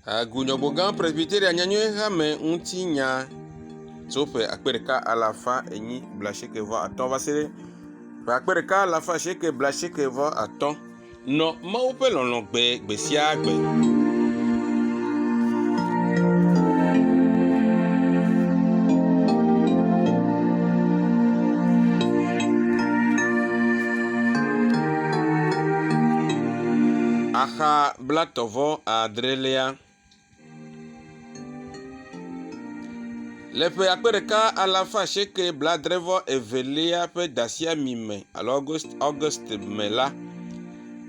Agunyɔgbogã Presbyteria Nyanyui Hame ŋuti nya tso ƒe 1485 va se ɖe ƒe 1885 nɔ Mawu ƒe lɔlɔ̃ gbe gbe sia gbe. Axa blatɔ̃ vɔ adrelia. Le ƒe 1882 ƒe dasiami me alo August, August me la,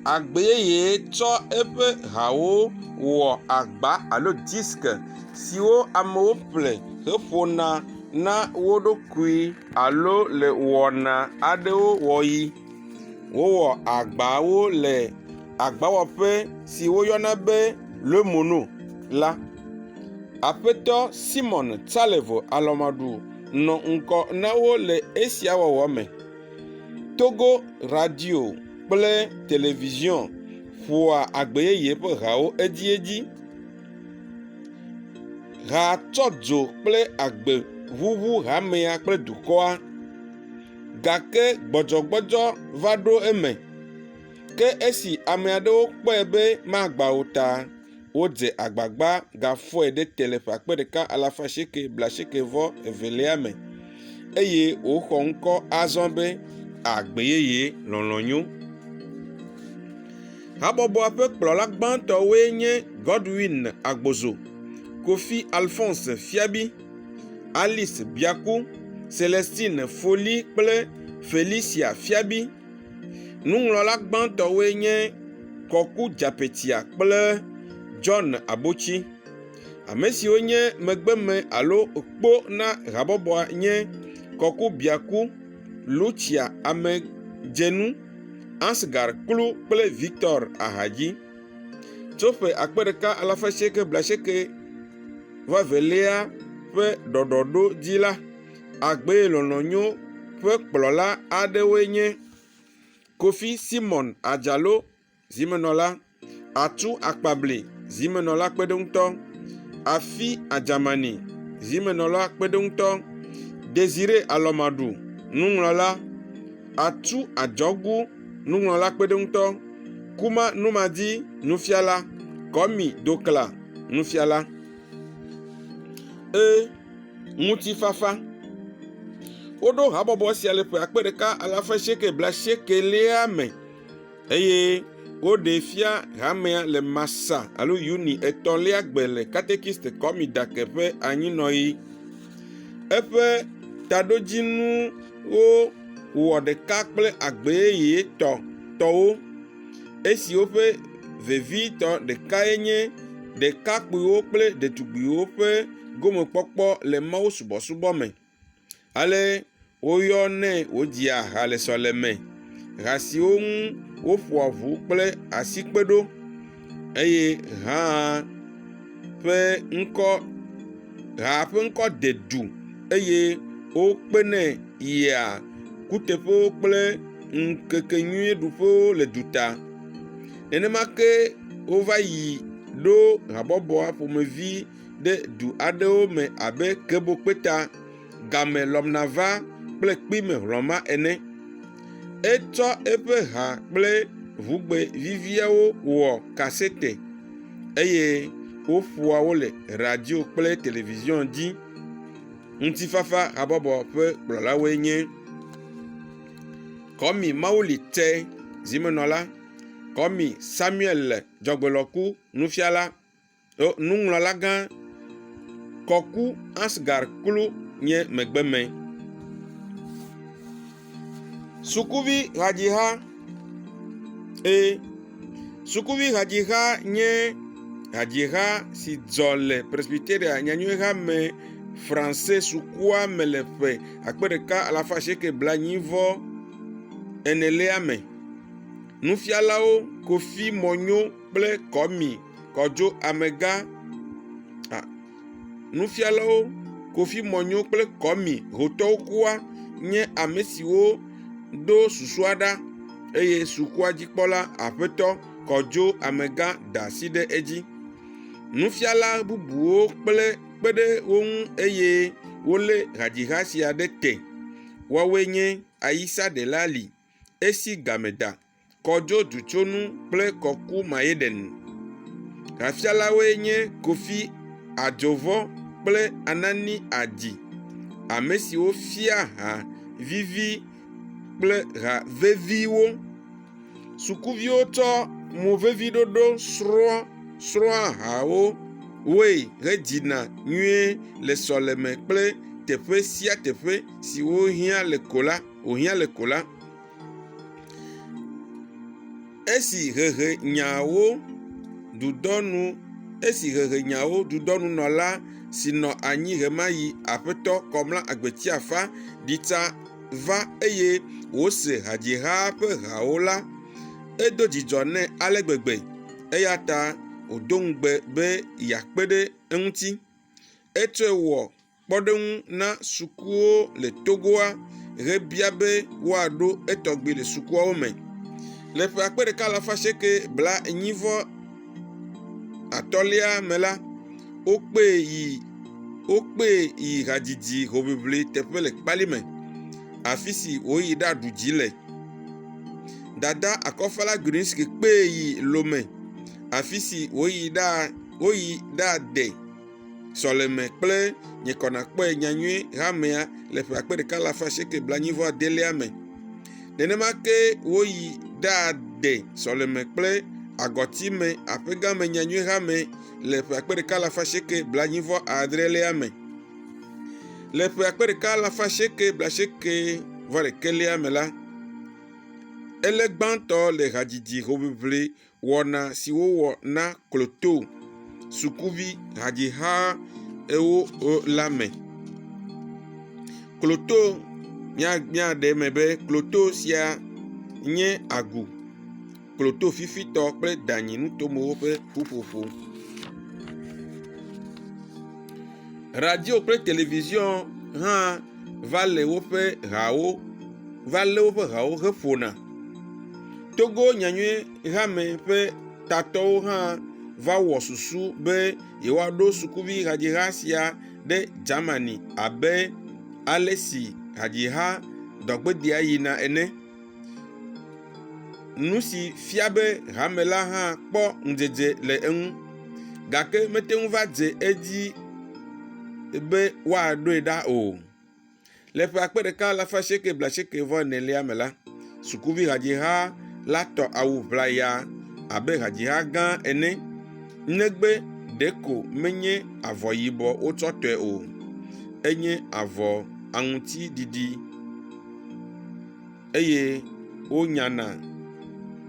Agbeyeye tsɔ eƒe hawo wɔ agba alo disk siwo amewo ƒle heƒona na wo ɖokui alo le wɔna aɖewo wɔɣi. Wowɔ agbawo le agbawɔƒe si woyɔna be Le Mono la. Aƒetɔ Simon Tsalevo Alɔmaɖu nɔ ŋgɔ na wo le esia wɔwɔ me. Togo radio kple television ƒoa agbeyeye ƒe hawo edziedzi. Ha tsɔ dzo kple agbe ʋuʋu hamea kple dukɔa. Gake gbɔdzɔgbɔdzɔ va ɖo eme. Ke esi ame aɖewo kpɔe be magba o ta, wodze agbagba gafɔe ɖe te le ƒe 1892 me eye wòxɔ ŋkɔ azɔ be Agbe Yeye Lɔlɔ̃ Nyo. Habɔbɔa ƒe kplɔla gbãtɔwoe nye Godwin Agbozo, Kofi Alphonse Fiabi, Alice Biaku, Celestine Foli kple Felicia Fiabi. Nuŋlɔla gbãtɔwoe nye Kɔku Dzapetia kple John Abotsi. Ame siwo nye megbeme alo kpo na habɔbɔa nye Kɔku Biaku, Lucia Amedzenu, Ansgar Klu kple Victor Ahadzi. Tso ƒe 1888 evelia ƒe ɖɔɖɔɖo dzi la, Agbee Lɔlɔ̃ Nyo ƒe kplɔla aɖewoe nye Kofi Simon Adzalo, zimenɔla, Atu Akpabli, zimenɔla kpeɖeŋutɔ, Afi Adzamani, zimenɔla kpeɖeŋutɔ, Desire Alɔmaɖu, nuŋlɔla, Atu Adzɔgu, nuŋlɔla kpeɖeŋutɔ, Kuma Numadi, nufiala, Kɔmi Dokla, nufiala. E. Ŋutifafa. Woɖo habɔbɔ sia le ƒe 1890 me eye woɖee fia hamea le Masa alo Yuni etɔ̃lia gbe le Katekist Kɔmi Dake ƒe anyinɔɣi. Eƒe taɖodzinuwo wɔ ɖeka kple agbeyeye tɔ tɔwo. Esiwo ƒe vevitɔ ɖekae nye ɖekakpuiwo kple ɖetugbuiwo ƒe gomekpɔkpɔ le mawusubɔsubɔ me. Ale woyɔnɛ wòdzia ha le sɔleme, ha siwo ŋu woƒoa ʋu kple asikpe ɖo eye hã ƒe ŋkɔ ha ƒe ŋkɔ de du eye wokpenɛ yia kuteƒewo kple ŋkekenyuiɖuƒewo le duta. Nenema ke wova yi ɖo habɔbɔa ƒomevi ɖe du aɖewo me abe Kebokpeta, Game Lɔmnava kple Kpime Hlɔ̃ma ene. Etsɔ eƒe ha kple ʋugbe viviawo wɔ kasete eye woƒoa wo le radio kple television dzi. Ŋutifafa habɔbɔ ƒe kplɔlawoe nye Kɔmi Mawuli Tse, zimenɔla, Kɔmi Samuel Dzɔgbelɔku, nufiala, nuŋlɔlagã, Kɔku Ansgar Klu nye megbeme. Sukuvi hadziha E. Sukuvi hadziha nye hadziha si dzɔ le Presbyteria Nyanyuiha me Franse sukua me le ƒe 1894 me. Nufialawo Kofi Mɔnyo kple Kɔmi Kɔdzo Amegã a Nufialawo Kofi Mɔnyo kple Kɔmi Hotɔwo kua nye ame siwo do susua ɖa eye sukua dzikpɔla Aƒetɔ Kɔdzo Amegã da asi ɖe edzi. Nufiala bubuwo kple kpe ɖe wo ŋu eye wolé hadziha sia ɖe te. Woawoe nye Ayisa Delali, Esi Gameda, Kɔdzo Dutsonu kple Kɔku Mayeden. Hafialawoe nye Kofi Adzovɔ kple Anani Adi, ame siwo fia ha vivi kple ha veviwo. Sukuviwo tsɔ moveviɖoɖo srɔ̃ srɔ̃a hawo woe hedzina nyuie le sɔleme kple teƒe sia teƒe si wohiã le ko la wòhiã le ko la. Esi hehe nyawo dudɔnu esi hehe nyawo dudɔnunɔla si nɔ anyi ɣemaɣi Aƒetɔ Kɔmla Agbetiafa ɖi tsa va eye wòse hadzihaa ƒe hawo la, edo dzidzɔ nɛ ale gbegbe eya ta wòdo ŋugbe be yeakpe ɖe eŋuti. Etsɔe wɔ kpɔɖeŋu na sukuwo le Togoa hebia be woaɖo etɔgbi le sukuawo me. Le ƒe akpe ɖeka alafa asieke bla enyi vɔ atɔ̃lia me la, wokpee yi wokpee yi hadzidzi hoʋiʋli teƒe le Kpalime, afi si wòyi ɖaɖu dzi le. Dada Akɔfala Grunitzky kpee yi Lome, afi si wòyi ɖa woyi ɖade sɔleme kple Nyekɔnakpɔe Nyanyui Hamea le ƒe akpe ɖeka alafa asieke blaenyi vɔ adelia me. Nenema ke woyi ɖade sɔleme kple Agɔtime Aƒegãme Nyanyui Hame le ƒe akpe ɖeka alafa asieke blaenyi vɔ adrelia me. Le ƒe akpe ɖeka alafa asieke blaasieke vɔ ɖekɛlia me la, ele gbãtɔ le hadzidzi hoʋiʋli wɔna si wowɔ na Kloto sukuvi hadziha ewo la me. Kloto míaɖe eme be kloto sia nye agu kloto fifitɔ kple danyi nutomewo ƒe ƒuƒoƒo. Radio kple television hã va le woƒe hawo va lé woƒe hawo heƒona. Togo Nyanyui Hame ƒe tatɔwo hã va wɔ susu be yewoaɖo sukuvi hadziha sia ɖe Germany abe ale si hadziha dɔgbedea yina ene. Nu si fia be hame la hã kpɔ ŋudzedze le eŋu gake mete ŋu va dze edzi be woaɖoe ɖa o. Le ƒe akpe ɖeka alafa asieke blaasieke vɔ enelia me la, sukuvi hadziha la tɔ awu ʋlaya abe hadziha gã ene negbe ɖeko menye avɔ yibɔ wotsɔ tɔe o. Enye avɔ aŋutiɖiɖi. eye wonyana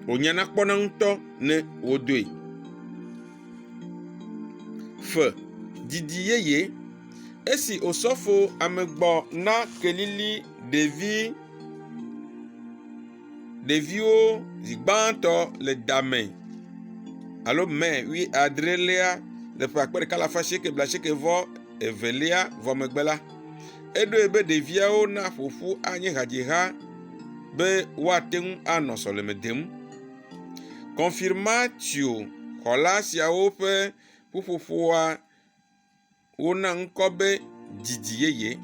wònyana kpɔna ŋutɔ ne wodoe. Fe didi yeye. Esi Osɔfo amegbɔ na kelili ɖevi ɖeviwo zi gbãtɔ le dame alo Mai wuiadrelia le ƒe akpe ɖeka alafa asieke blaasieke vɔ evelia vɔ megbe la, Eɖoe be ɖeviawo naƒo ƒu anye hadziha be woate ŋu anɔ sɔleme dem. Kɔnfirmatio xɔla siawo ƒe ƒuƒoƒoa wona ŋkɔ be Didi Yeye.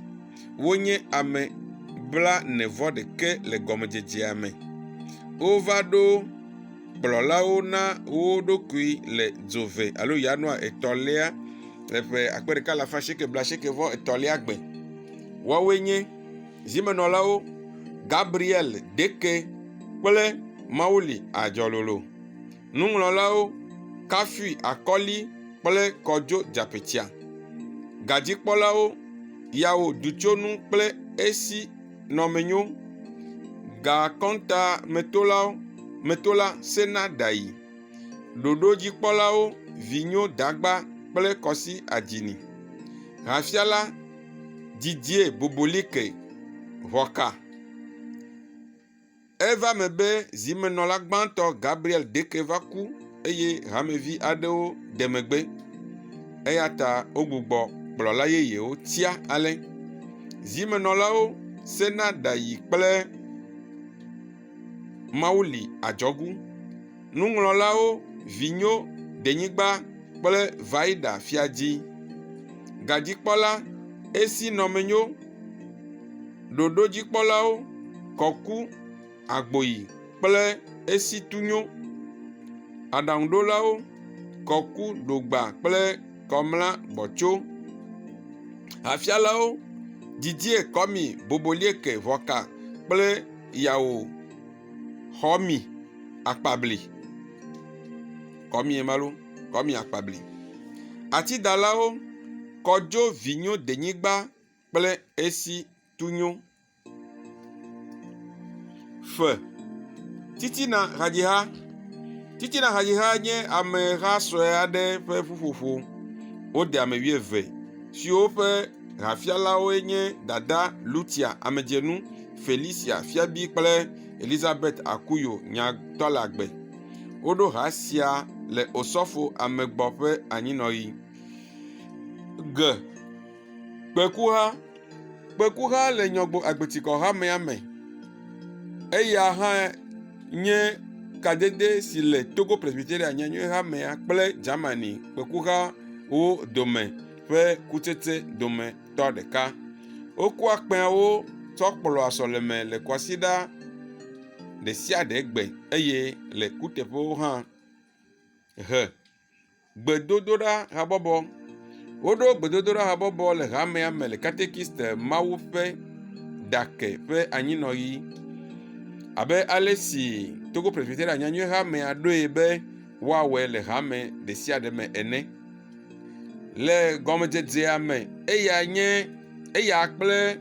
Wonye ame blaene vɔ ɖekɛ le gɔmedzedzea me. Wova ɖo kplɔlawo na wo ɖokui le dzove alo Januar etɔ̃lia le ƒe akpe ɖeka alafa asieke blaasieke vɔ etɔ̃lia gbe. Woawoe nye zimenɔlawo Gabriel Deke kple Mawuli Adzɔlolo, nuŋlɔlawo Kafui Akɔli kple Kɔdzo Dzapetsia, gadzikpɔlawo Yawo Dutsonu kple Esi Nɔmenyo, gakɔnta metolawo metola Sena Dayi. Ɖoɖodzikpɔlawo Vinyo Dagba kple Kɔsi Adzini. Hafiala Didier Bobolike Ʋɔka. Eva eme be zimenɔla gbãtɔ Gabriel Deke va ku eye hamevi aɖewo de megbe. Eya ta wogbugbɔ kplɔla yeyewo tia ale. Zimenɔlawo Sena Dayi kple Mawuli Adzɔgu. Nuŋlɔlawo, Vinyo, Denyigba kple Vaida Fiadzi. Gadzikpɔla Esi Nɔmenyo, ɖoɖodzikpɔlawo Kɔku Agboyi kple Esi Tunyo. Aɖaŋuɖolawo Kɔku Ɖogba kple Kɔmla Gbɔtso. Hafialawo Didie Kɔmi Bobolieke Ʋɔka kple Yawo Xɔmi Akpabli. Kɔmie ma lo, kɔmi akpabli. Atidalawo, Kɔdzo Vinyo Denyigba kple Esi Tunyo. Fe. Titina Hadziha. Titina Hadziha nye ameha sue aɖe ƒe ƒuƒoƒo. Wode ame wuieve siwo ƒe hafialawoe nye Dada Lucia Amedzenu, Felicia Fiabi kple Elizabeth Akuyo Nyatɔleagbe. Woɖo ha sia le Osɔfo Amegbɔ ƒe anyinɔɣi. Ge. Kpekuha. Kpekuha le Nyɔgbo Agbetsikɔ hamea me. Eya hã nye kadede si le Togo Presbyteria Nyanyui hamea kple Germany kpekuhawo dome ƒe kutsetse dometɔ ɖeka. Wokua kpẽawo tsɔ kplɔa sɔleme le kwasiɖa ɖe sia ɖe gbe eye le kuteƒewo hã he gbedodoɖa habɔbɔ. Woɖo gbedodoɖa habɔbɔ le hamea me le katekist Mawu ƒe ɖake ƒe anyinɔɣi. Abe ale si Togo Presbyterian Nyanyui Hamea ɖoe be woawɔe le hame ɖe sia ɖe me ene. Le gɔmedzedzea me, eya nye eya kple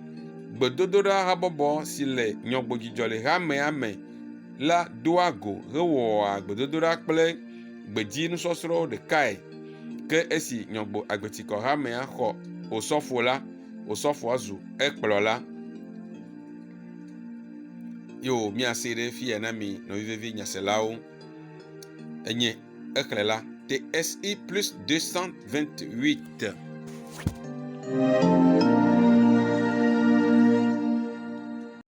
gbedodoɖa habɔbɔ si le Nyɔgbodzidzɔ le hamea me la doa go hewɔa gbedodoɖa kple gbedzinusɔsrɔ̃wo ɖekae. Ke esi Nyɔgbo Agbetsikɔ hamea xɔ osɔfo la, osɔfoa zu ekplɔla. Yo, míasee ɖe fiya na mi nɔvi vevi nyaselawo. Enye exlẽla TSI plus 228.